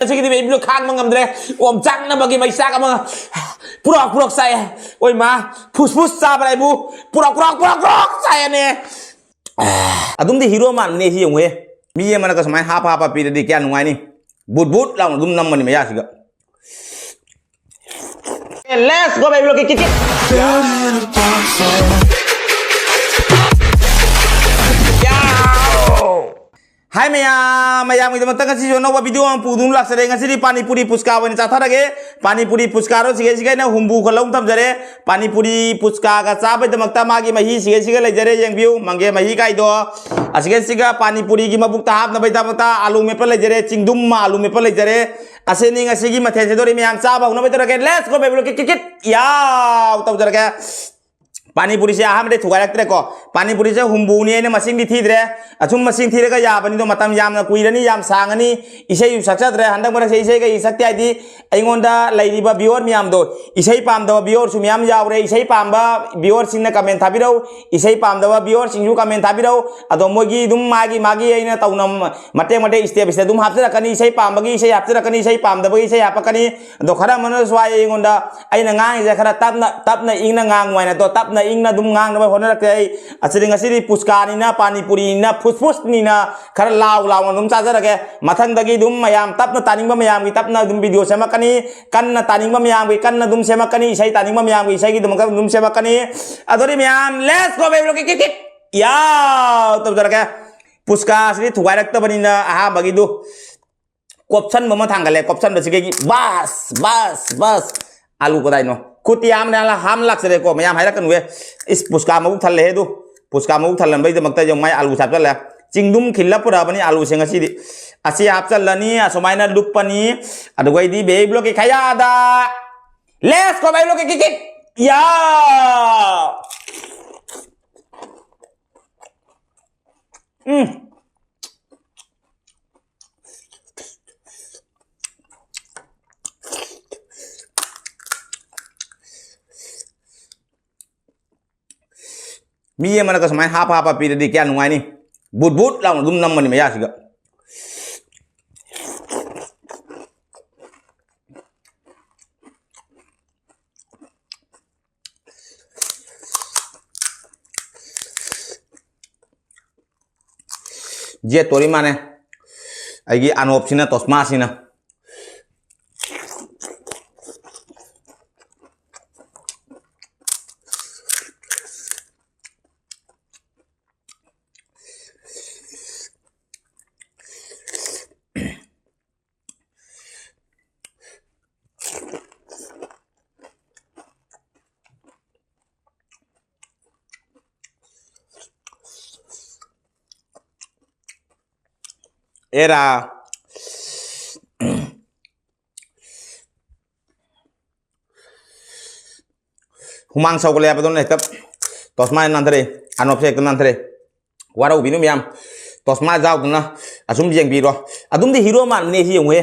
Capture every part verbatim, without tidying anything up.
ꯉꯁꯤꯒꯤꯗꯤ ꯕꯦꯕꯤꯂꯣ ꯈꯥꯡꯕ ꯉꯝꯗ꯭ꯔꯦ꯫ ꯑꯣꯝ ꯆꯥꯛꯅꯕꯒꯤ ꯃꯩꯆꯥꯛ ꯑꯃ ꯄꯨꯔꯛ ꯄꯨꯔꯛ ꯆꯥꯛꯑꯦ꯫ ꯑꯣꯏ ꯃꯥ, ꯐꯨꯁ ꯐꯨꯁ ꯆꯥꯕ꯭ꯔꯥ ꯑꯩꯕꯨ? ꯄꯨꯔꯛ ꯄꯨꯔꯛ ꯄꯨꯔꯛ ꯄꯨꯔꯛ ꯆꯥꯛꯑꯦꯅꯦ꯫ ꯑꯗꯨꯝꯗꯤ ꯍꯤꯔꯣ ꯃꯥꯟꯕꯅꯦ ꯁꯤ ꯌꯦꯡꯉꯨꯍꯦ꯫ ꯃꯤ ꯑꯃꯅꯒ ꯁꯨꯃꯥꯏꯅ ꯍꯥꯞꯄ ꯍꯥꯞꯄ ꯄꯤꯔꯗꯤ ꯀꯌꯥ ꯅꯨꯡꯉꯥꯏꯅꯤ꯫ ꯕꯨꯠ ꯕꯨꯠ ꯂꯥꯎꯅ ꯑꯗꯨꯝ ꯅꯝꯃꯅꯤ ꯃꯌꯥꯁꯤꯒ꯫ Let's go, baby, look at it. ꯍꯥꯏ ꯃꯌꯥꯝ, ꯃꯌꯥꯝꯒꯤꯗꯃꯛꯇ ꯉꯁꯤꯁꯨ ꯑꯅꯧꯕ ꯚꯤꯗꯤꯑꯣ ꯑꯃ ꯄꯨꯗꯨꯅ ꯂꯥꯛꯆꯔꯦ꯫ ꯉꯁꯤꯗꯤ ꯄꯥꯅꯤꯄꯨꯔꯤ ꯄꯨꯆꯀꯥ ꯑꯣꯏꯅ ꯆꯥꯊꯔꯒꯦ꯫ ꯄꯥꯅꯤꯄꯨꯔꯤ ꯄꯨꯆꯀꯥꯗꯣ ꯁꯤꯒꯩ ꯁꯤꯒꯩ ꯑꯩꯅ ꯍꯨꯝꯕꯨ ꯈꯜꯂꯧ ꯊꯝꯖꯔꯦ꯫ ꯄꯥꯅꯤꯄꯨꯔꯤ ꯄꯨꯆꯀꯥꯒ ꯆꯥꯕꯩꯗꯃꯛꯇ ꯃꯥꯒꯤ ꯃꯍꯤ ꯁꯤꯒꯩ ꯁꯤꯒꯩ ꯂꯩꯖꯔꯦ꯫ ꯌꯦꯡꯕꯤꯌꯨ, ꯃꯪꯒꯦ ꯃꯍꯤ ꯀꯥꯏꯗꯣ꯫ ꯑꯁꯤꯒꯩꯁꯤꯒ ꯄꯥꯅꯤꯄꯨꯔꯤꯒꯤ ꯃꯕꯨꯛꯇ ꯍꯥꯞꯅꯕꯩꯗꯃꯛꯇ ꯑꯥꯂꯨ ꯃꯦꯠꯄ ꯂꯩꯖꯔꯦ, ꯆꯤꯡꯗꯨꯝ ꯑꯥꯂꯨ ꯃꯦꯠꯄ ꯂꯩꯖꯔꯦ꯫ ꯑꯁꯤꯅꯤ ꯉꯁꯤꯒꯤ ꯃꯊꯦꯜꯁꯦ꯫ ꯑꯗꯨꯗꯤ ꯃꯌꯥꯝ ꯆꯥꯕ ꯍꯧꯅꯕ ꯇꯧꯔꯒꯦ꯫ Let's go, baby, look at it. ꯌꯥꯎ! ꯇꯧꯖꯔꯒꯦ꯫ ꯄꯥꯅꯤꯄꯨꯔꯤꯁꯦ ꯑꯍꯥꯟꯕꯗ ꯊꯨꯒꯥꯏꯔꯛꯇ꯭ꯔꯦꯀꯣ꯫ ꯄꯥꯅꯤꯄꯨꯔꯤꯁꯦ ꯍꯨꯝꯕꯨꯅꯤ, ꯑꯩꯅ ꯃꯁꯤꯡꯗꯤ ꯊꯤꯗ꯭ꯔꯦ꯫ ꯑꯁꯨꯝ ꯃꯁꯤꯡ ꯊꯤꯔꯒ ꯌꯥꯕꯅꯤꯗꯣ, ꯃꯇꯝ ꯌꯥꯝꯅ ꯀꯨꯏꯔꯅꯤ, ꯌꯥꯝ ꯁꯥꯡꯉꯅꯤ꯫ ꯏꯁꯩꯁꯨ ꯁꯛꯆꯗ꯭ꯔꯦ꯫ ꯍꯟꯗꯛ ꯃꯔꯛꯁꯦ ꯏꯁꯩꯒ ꯏꯁꯛꯇꯦ ꯍꯥꯏꯗꯤ, ꯑꯩꯉꯣꯟꯗ ꯂꯩꯔꯤꯕ viewer ꯃꯌꯥꯝꯗꯣ, ꯏꯁꯩ ꯄꯥꯝꯗꯕ viewerꯁꯨ ꯃꯌꯥꯝ ꯌꯥꯎꯔꯦ꯫ ꯏꯁꯩ ꯄꯥꯝꯕ viewerꯁꯤꯡꯅ comment ꯊꯥꯕꯤꯔꯛꯎ, ꯏꯁꯩ ꯄꯥꯝꯗꯕ viewerꯁꯤꯡꯁꯨ comment ꯊꯥꯕꯤꯔꯛꯎ꯫ ꯑꯗꯣ ꯃꯣꯏꯒꯤ ꯑꯗꯨꯝ ꯃꯥꯒꯤ ꯃꯥꯒꯤ ꯑꯩꯅ ꯇꯧꯅ ꯃꯇꯦꯛ ꯃꯇꯦꯛ step step ꯑꯗꯨꯝ ꯍꯥꯞꯆꯔꯛꯀꯅꯤ꯫ ꯏꯁꯩ ꯄꯥꯝꯕꯒꯤ ꯏꯁꯩ ꯍꯥꯞꯆꯔꯛꯀꯅꯤ, ꯏꯁꯩ ꯄꯥꯝꯗꯕꯒꯤ ꯏꯁꯩ ꯍꯥꯞꯄꯛꯀꯅꯤ꯫ ꯑꯗꯣ ꯈꯔ ꯑꯃꯅꯁꯨ ꯍꯥꯏ ꯑꯩꯉꯣꯟꯗ, ꯑꯩꯅ ꯉꯥꯡꯉꯤꯁꯦ ꯈꯔ ꯇꯞꯅ, ꯇꯞꯅ ꯏꯪꯅ ꯉꯥꯡꯉꯨ ꯍꯥꯏꯅ꯫ ꯑꯗꯣ ꯇꯞꯅ ꯏꯪꯅ ꯑꯗꯨꯝ ꯉꯥꯡꯅꯕ ꯍꯣꯠꯅꯔꯛꯀꯦ ꯑꯩ꯫ ꯑꯁꯤꯗꯤ ꯉꯁꯤꯗꯤ ꯄꯨꯁꯀꯥꯅꯤꯅ, ꯄꯥꯅꯤꯄꯨꯔꯤꯅ, ꯐꯨꯁꯐꯨꯁꯅꯤꯅ ꯈꯔ ꯂꯥꯎ ꯂꯥꯎꯅ ꯑꯗꯨꯝ ꯆꯥꯖꯔꯒꯦ꯫ ꯃꯊꯪꯗꯒꯤ ꯑꯗꯨꯝ ꯃꯌꯥꯝ ꯇꯞꯅ ꯇꯥꯅꯤꯡꯕ ꯃꯌꯥꯝꯒꯤ ꯇꯞꯅ ꯑꯗꯨꯝ video ꯁꯦꯝꯃꯛꯀꯅꯤ, ꯀꯟꯅ ꯇꯥꯅꯤꯡꯕ ꯃꯌꯥꯝꯒꯤ ꯀꯟꯅ ꯑꯗꯨꯝ ꯁꯦꯝꯃꯛꯀꯅꯤ, ꯏꯁꯩ ꯇꯥꯅꯤꯡꯕ ꯃꯌꯥꯝꯒꯤ ꯏꯁꯩꯒꯤꯗꯃꯛꯇ ꯑꯗꯨꯝ ꯁꯦꯝꯃꯛꯀꯅꯤ꯫ ꯑꯗꯨꯗꯤ ꯃꯌꯥꯝ, let's go, baby, ꯀꯤꯛ, ꯀꯤꯛ, ꯀꯤꯛ꯫ ꯌꯥꯎ! ꯇꯧꯖꯔꯒꯦ꯫ ꯄꯨꯁꯀꯥꯁꯤꯗꯤ ꯊꯨꯒꯥꯏꯔꯛꯇꯕꯅꯤꯅ ꯑꯍꯥꯟꯕꯒꯤꯗꯨ ꯀꯣꯞꯁꯟꯕ ꯑꯃ ꯊꯥꯡꯒꯠꯂꯦ꯫ ꯀꯣꯞꯁꯟꯕꯁꯤꯒꯤ ꯕꯥꯁ, ꯕꯥꯁ, ꯕꯥꯁ꯫ ꯑꯥꯂꯨ ꯀꯗꯥꯏꯅꯣ? ꯈꯨꯠꯇꯤ ꯌꯥꯝꯅ ꯍꯥꯝ ꯂꯥꯛꯆꯔꯦꯀꯣ꯫ ꯃꯌꯥꯝ ꯍꯥꯏꯔꯛꯀꯅꯨꯍꯦ꯫ ꯏꯁ, ꯄꯨꯁꯀꯥ ꯃꯕꯨꯛ ꯊꯜꯂꯦꯍꯦ ꯑꯗꯨ꯫ ꯄꯨꯁꯀꯥ ꯃꯕꯨꯛ ꯊꯜꯍꯟꯕꯩꯗꯃꯛꯇ ꯌꯦꯡꯉꯨ, ꯃꯥꯏ ꯑꯥꯂꯨꯁꯦ ꯍꯥꯞꯆꯜꯂꯦ꯫ ꯆꯤꯡꯗꯨꯝ ꯈꯤꯜꯂ ꯄꯨꯔꯛꯑꯕꯅꯤ ꯑꯥꯂꯨꯁꯦ ꯉꯁꯤꯗꯤ꯫ ꯑꯁꯤ ꯍꯥꯞꯆꯜꯂꯅꯤ, ꯑꯁꯨꯃꯥꯏꯅ ꯂꯨꯞꯄꯅꯤ꯫ ꯑꯗꯨꯒꯩꯗꯤ ꯕꯦꯕꯤ ꯕ꯭ꯂꯣꯛꯀꯤ ꯈꯌꯥꯗ꯫ Let's go, ꯕꯦꯕꯤ ꯕ꯭ꯂꯣꯛꯀꯤ ꯀꯤꯛ ꯀꯤꯛ꯫ ꯌꯥ! ꯎꯝ꯫ ꯃꯤ ꯑꯃꯅꯒ ꯁꯨꯃꯥꯏꯅ ꯍꯥꯞꯄ ꯍꯥꯞꯄ ꯄꯤꯔꯗꯤ ꯀꯌꯥ ꯅꯨꯡꯉꯥꯏꯅꯤ꯫ ꯕꯨꯠ ꯕꯨꯠ ꯂꯥꯎꯅ ꯑꯗꯨꯝ ꯅꯝꯃꯅꯤ ꯃꯌꯥꯁꯤꯒ꯫ ꯌꯦꯠꯇꯣꯔꯤ ꯃꯥꯅꯦ ꯑꯩꯒꯤ ꯑꯅꯣꯞꯁꯤꯅ, ꯇꯣꯁꯃꯥꯁꯤꯅ꯫ ꯑꯦꯔꯥ꯫ ꯍꯨꯃꯥꯡ ꯁꯧꯒꯠꯂꯦ ꯍꯥꯏꯕꯗꯨꯅ ꯍꯦꯛꯇ ꯇꯣꯁꯃꯥ ꯅꯥꯟꯊꯔꯛꯑꯦ, ꯑꯅꯣꯞꯁꯦ ꯍꯦꯛꯇ ꯅꯥꯟꯊꯔꯛꯑꯦ꯫ ꯋꯥꯔꯧꯕꯤꯅꯨ ꯃꯌꯥꯝ, ꯇꯣꯁꯃꯥ ꯌꯥꯎꯗꯅ ꯑꯁꯨꯝ ꯌꯦꯡꯕꯤꯔꯣ꯫ ꯑꯗꯨꯝꯗꯤ ꯍꯤꯔꯣ ꯃꯥꯟꯕꯅꯦ ꯁꯤ ꯌꯦꯡꯉꯨꯍꯦ꯫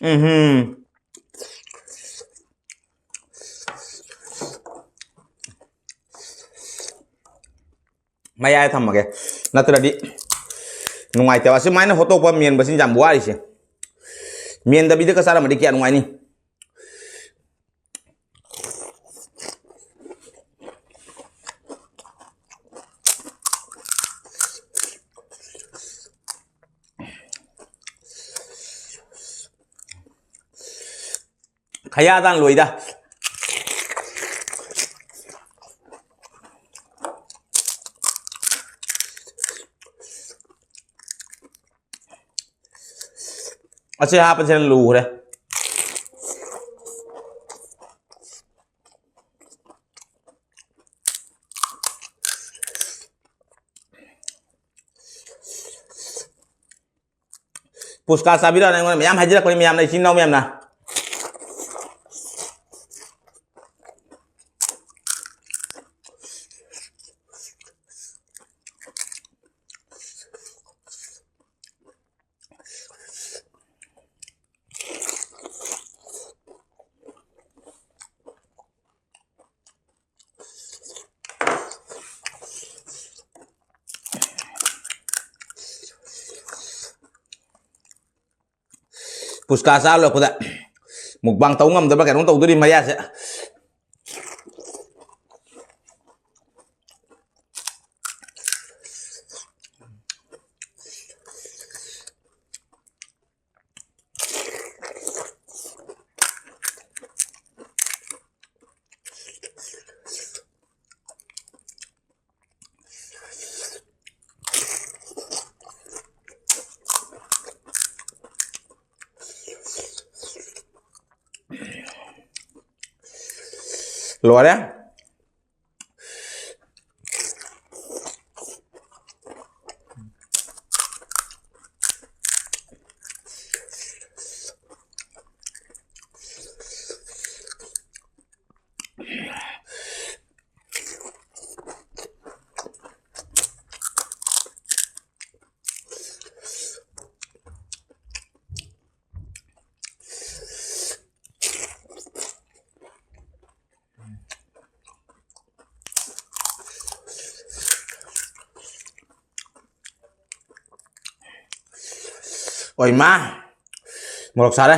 ꯎꯝꯍꯨꯝ꯫ ꯃꯌꯥꯏꯗ ꯊꯝꯃꯒꯦ, ꯅꯠꯇ꯭ꯔꯗꯤ ꯅꯨꯡꯉꯥꯏꯇꯦꯕ꯫ ꯑꯁꯨꯃꯥꯏꯅ ꯍꯣꯠꯇꯣꯛꯄ ꯃꯦꯟꯕꯁꯤꯅ ꯌꯥꯝ ꯋꯥꯔꯤꯁꯦ꯫ ꯃꯦꯟꯗꯕꯤꯗꯒ ꯆꯥꯔꯝꯃꯗꯤ ꯀꯌꯥ ꯅꯨꯡꯉꯥꯏꯅꯤ꯫ ꯈꯌꯥꯗꯥꯡ ꯂꯣꯏꯗ꯫ ꯑꯁꯤ ꯍꯥꯞꯄꯁꯤꯅ ꯂꯨꯈ꯭ꯔꯦ꯫ ꯄꯨꯁꯀꯥ ꯆꯥꯕꯤꯔꯛꯑꯣꯅ ꯑꯩꯉꯣꯟꯗ ꯃꯌꯥꯝ ꯍꯥꯏꯖꯔꯛꯄꯅꯤ ꯃꯌꯥꯝꯅ, ꯏꯆꯤꯟ ꯏꯅꯥꯎ ꯃꯌꯥꯝꯅ꯫ ꯄꯨꯁꯀꯥ ꯆꯥ ꯂꯣꯏꯔꯛꯄꯗ ꯃꯨꯛꯕꯥꯡ ꯇꯧ ꯉꯝꯗꯕ꯭ꯔꯥ ꯀꯩꯅꯣꯝ ꯇꯧꯗꯣꯔꯤ ꯃꯌꯥꯁꯦ꯫ ꯂꯣꯏꯔꯦ꯫ ꯑꯣꯏ ꯃꯥ, ꯃꯣꯔꯣꯛ ꯁꯥꯔꯦ꯫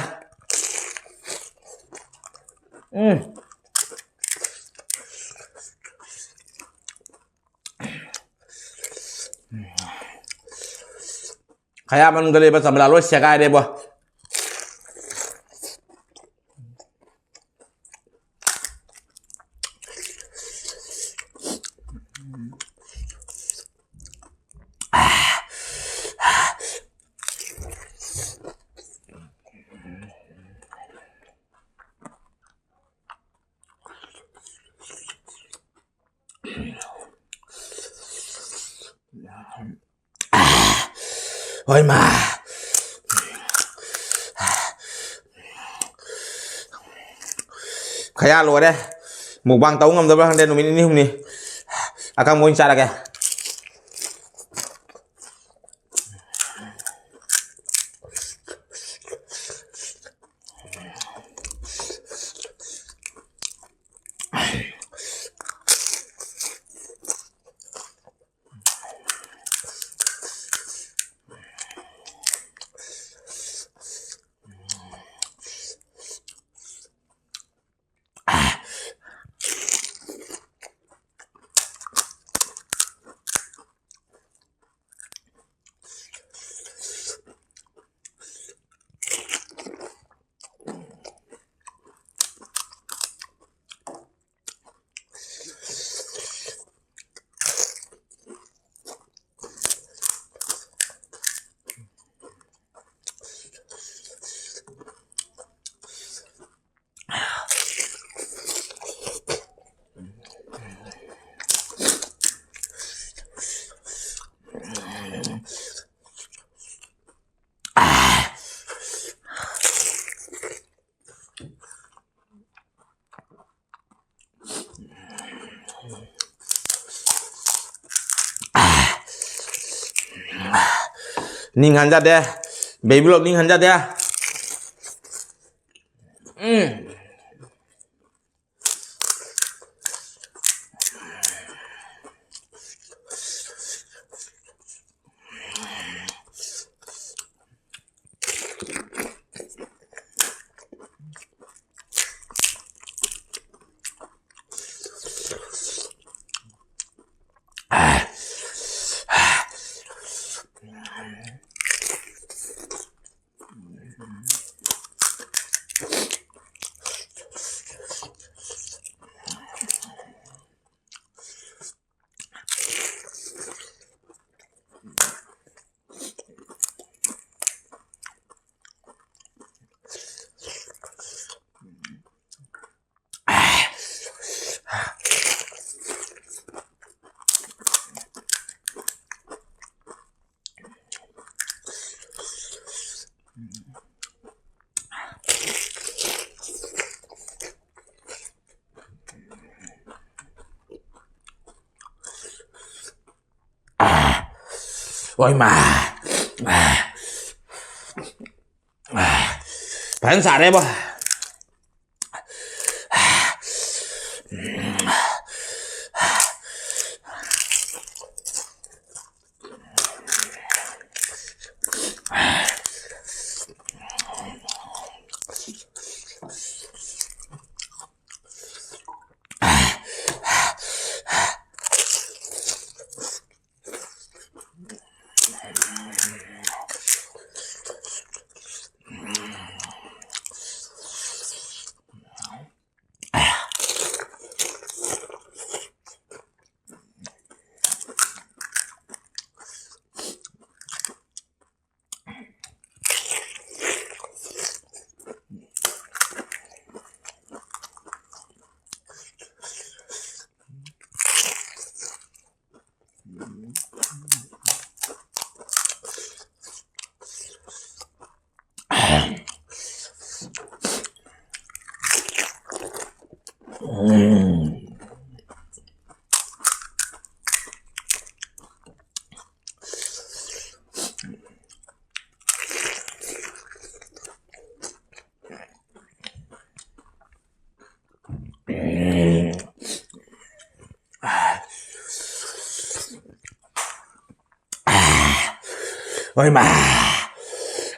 ꯎꯝ꯫ ꯈꯌꯥ ꯃꯅꯨꯡꯗ ꯂꯩꯕ ꯆꯝꯄ꯭ꯔꯥ ꯂꯣꯏ ꯁꯦꯒꯥꯏꯔꯦꯕꯣ꯫ ꯍꯣꯏ ꯃꯥ꯫ ꯈꯌꯥ ꯂꯣꯏꯔꯦ꯫ ꯃꯨꯛꯕꯥꯡ ꯇꯧ ꯉꯝꯗꯕ꯭ꯔꯥ ꯈꯪꯗꯦ, ꯅꯨꯃꯤꯠ ꯅꯤꯅꯤ ꯍꯨꯝꯅꯤ꯫ ꯑꯀꯪꯕ ꯑꯣꯏꯅ ꯆꯥꯔꯒꯦ꯫ ꯅꯤꯡꯍꯟꯖꯗꯦ꯫ Baby Vlog ꯅꯤꯡꯍꯟꯖꯗꯦ꯫ ꯎꯝ꯫ ꯍꯣꯏ ꯃꯥ꯫ ꯐꯖꯅ ꯁꯥꯔꯦꯕꯣ꯫ ꯍꯣꯏ ꯃꯥ,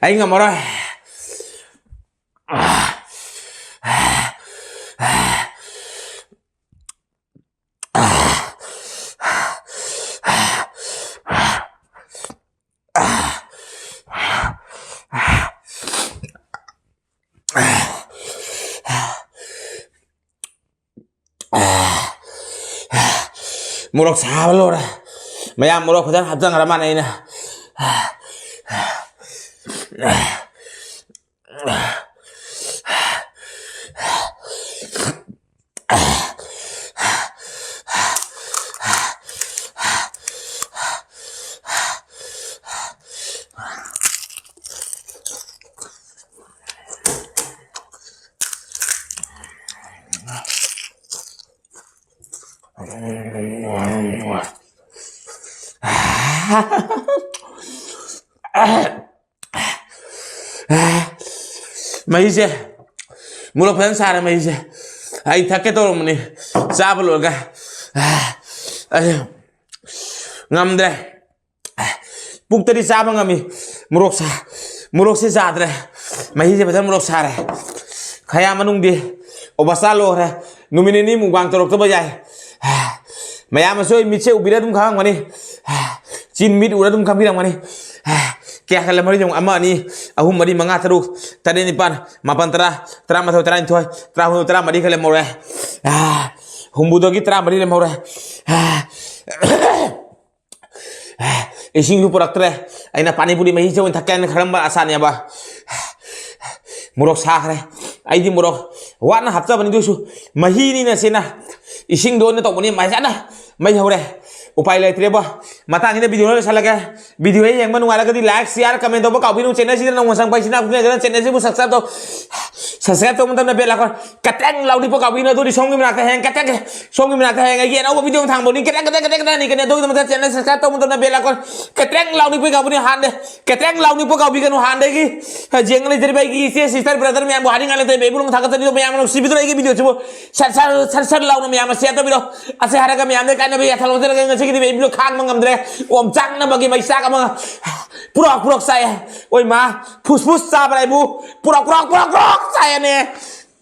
ꯑꯩ ꯉꯝꯃꯔꯣꯏ꯫ ꯃꯣꯔꯣꯛ ꯁꯥꯕ ꯂꯣꯏꯔꯦ꯫ ꯃꯌꯥꯝ ꯃꯣꯔꯣꯛ ꯐꯖꯅ ꯍꯥꯞꯆꯟꯈ꯭ꯔ ꯃꯥꯜꯂꯦ ꯑꯩꯅ꯫ ꯃꯍꯤꯁꯦ, ꯃꯣꯔꯣꯛ ꯐꯖꯅ ꯁꯥꯔꯦ ꯃꯍꯤꯁꯦ꯫ ꯑꯩ ꯊꯛꯀꯦ ꯇꯧꯔꯝꯕꯅꯤ ꯆꯥꯕ ꯂꯣꯏꯔꯒ꯫ ꯑꯩ ꯉꯝꯗ꯭ꯔꯦ꯫ ꯄꯨꯛꯇꯗꯤ ꯆꯥꯕ ꯉꯝꯃꯤ꯫ ꯃꯣꯔꯣꯛ ꯁꯥ-, ꯃꯣꯔꯣꯛꯁꯦ ꯆꯥꯗ꯭ꯔꯦ꯫ ꯃꯍꯤꯁꯦ ꯐꯖꯅ ꯃꯣꯔꯣꯛ ꯁꯥꯔꯦ꯫ ꯈꯌꯥ ꯃꯅꯨꯡꯗꯤ ꯑꯣꯕꯁꯇꯥ ꯂꯣꯏꯈ꯭ꯔꯦ꯫ ꯅꯨꯃꯤꯠ ꯅꯤꯅꯤ ꯃꯨꯛꯕꯥꯡ ꯇꯧꯔꯛꯇꯕ ꯌꯥꯏ꯫ ꯃꯌꯥꯝꯅꯁꯨ ꯑꯩ ꯃꯤꯠꯁꯦ ꯎꯕꯤꯔ ꯑꯗꯨꯝ ꯈꯪꯉꯝꯒꯅꯤ꯫ ꯆꯤꯟ ꯃꯤꯠ ꯎꯔ ꯑꯗꯨꯝ ꯈꯪꯕꯤꯔꯝꯒꯅꯤ꯫ ꯀꯌꯥ ꯈꯔ ꯂꯦꯝꯍꯧꯔꯤ ꯌꯦꯡꯉꯨ꯫ ꯑꯃ, ꯑꯅꯤ, ꯑꯍꯨꯝ, ꯃꯔꯤ, ꯃꯉꯥ, ꯇꯔꯨꯛ, ꯇꯔꯦꯠ, ꯅꯤꯄꯥꯟ, ꯃꯥꯄꯟ, ꯇꯔꯥ, ꯇꯔꯥꯃꯥꯊꯣꯏ, ꯇꯔꯥꯅꯤꯊꯣꯏ, ꯇꯔꯥꯍꯨꯝꯗꯣꯏ, ꯇꯔꯥꯃꯔꯤ ꯈꯔ ꯂꯦꯝꯍꯧꯔꯦ꯫ ꯍꯨꯝꯐꯨꯗꯒꯤ ꯇꯔꯥꯃꯔꯤ ꯂꯦꯝꯍꯧꯔꯦ꯫ ꯏꯁꯤꯡꯁꯨ ꯄꯨꯔꯛꯇ꯭ꯔꯦ꯫ ꯑꯩꯅ ꯄꯥꯅꯤꯄꯨꯔꯤ ꯃꯍꯤꯁꯦ ꯑꯣꯏꯅ ꯊꯛꯀꯦ ꯍꯥꯏꯅ ꯈꯜꯂꯝꯕ ꯑꯁꯥꯅꯦꯕ꯫ ꯃꯣꯔꯣꯛ ꯁꯥꯈ꯭ꯔꯦ꯫ ꯑꯩꯗꯤ ꯃꯣꯔꯣꯛ ꯋꯥꯠꯅ ꯍꯥꯞꯆꯕꯅꯤ, ꯑꯗꯨꯁꯨ ꯃꯍꯤꯅꯤꯅ ꯁꯤꯅ꯫ ꯏꯁꯤꯡꯗꯣ ꯑꯣꯏꯅ ꯇꯧꯕꯅꯤ, ꯐꯖꯅ ꯃꯩ ꯍꯧꯔꯦ꯫ ꯎꯄꯥꯏ ꯂꯩꯇ꯭ꯔꯦꯕꯣ꯫ ꯃꯇꯥꯡꯁꯤꯗ video ꯂꯣꯏꯁꯤꯜꯂꯒꯦ꯫ Video ꯍꯦꯛ ꯌꯦꯡꯕ ꯅꯨꯡꯉꯥꯏꯔꯒꯗꯤ like, share, comment ꯇꯧꯕ ꯀꯥꯎꯕꯤꯅꯨ꯫ Channel ꯁꯤꯗ ꯅꯧꯅ ꯆꯪꯕ ꯏꯆꯤꯟ ꯏꯅꯥꯎ ꯈꯨꯗꯤꯡꯃꯛ channel ꯁꯤꯕꯨ subscribe ꯇꯧ꯫ Subscribe ꯇꯧꯕ ꯃꯇꯝꯗ bell icon ꯀꯇ꯭ꯔꯦꯡ ꯂꯥꯎꯅꯤ ꯄꯣꯛ ꯀꯥꯎꯕꯤꯅ ꯑꯗꯨꯗꯤ ꯁꯣꯝꯒꯤ ꯃꯅꯥꯛꯇ ꯍꯌꯦꯡ ꯀꯇ꯭ꯔꯦꯡ, ꯁꯣꯝꯒꯤ ꯃꯅꯥꯛꯇ ꯍꯌꯦꯡ ꯑꯩꯒꯤ ꯑꯅꯧꯕ video ꯑꯃ ꯊꯥꯡꯕꯅꯤ ꯀꯇ꯭ꯔꯦꯡ ꯀꯇ꯭ꯔꯦꯡ ꯀꯇ꯭ꯔꯦꯡ ꯀꯇ꯭ꯔꯦꯡꯅꯤ ꯀꯅꯤ ꯑꯗꯨꯒꯤꯗꯃꯛꯇ channel subscribe ꯇꯧꯕ ꯃꯇꯝꯗ bell icon ꯀꯇ꯭ꯔꯦꯡ ꯂꯥꯎꯅꯤ ꯄꯣꯛ ꯀꯥꯎꯕꯅꯤ ꯍꯥꯟꯅ ꯀꯇ꯭ꯔꯦꯡ ꯂꯥꯎꯅꯤ ꯄꯣꯛ ꯀꯥꯎꯕꯤꯒꯅꯨ ꯍꯥꯟꯅꯗꯒꯤ ꯌꯦꯡꯉ ꯂꯩꯖꯔꯤꯕ ꯑꯩꯒꯤ ꯏꯆꯦ sister brother ꯃꯌꯥꯝꯕꯨ ꯍꯥꯏꯅꯤꯡꯉꯥꯏ ꯂꯩꯇꯦ ꯕꯦꯕꯨ ꯅꯣꯡ ꯊꯥꯒꯠꯆꯔꯤꯕ ꯃꯌꯥꯝ ꯅꯨꯡꯁꯤꯕꯤꯗꯨꯅ ꯑꯩꯒꯤ video ꯁꯤꯕꯨ ꯁꯠ ꯁꯠ ꯁꯠ ꯁꯠ ꯂꯥꯎꯅ ꯃꯌꯥꯝꯅ share ꯇꯧꯕꯤꯔꯣ꯫ ꯑꯁꯤ ꯍꯥꯏꯔꯒ ꯃꯌꯥꯝꯗ ꯀꯥꯏꯅꯕ ꯌꯥꯊꯪ ꯂꯧꯖꯔꯒ ꯉꯁꯤꯒꯤꯗꯤ ꯕꯦꯕꯨ ꯈꯥꯡꯕ ꯉꯝꯗ꯭ꯔꯦ꯫ ꯑꯣꯝ ꯆꯥꯛꯅꯕꯒꯤ ꯃꯩꯆꯥꯛ ꯑꯃ ꯄꯨꯔꯛ ꯄꯨꯔꯛ ꯆꯥꯏ꯫ ꯑꯣꯏ ꯃꯥ ꯐꯨꯁ ꯐꯨꯁ ꯆꯥꯕ꯭ꯔꯥ ꯑꯩꯕꯨ ꯄꯨꯔꯛ ꯄꯨꯔꯛ ꯄꯨꯔꯛ ꯄꯨꯔꯛ ꯆꯥꯏꯅꯦ꯫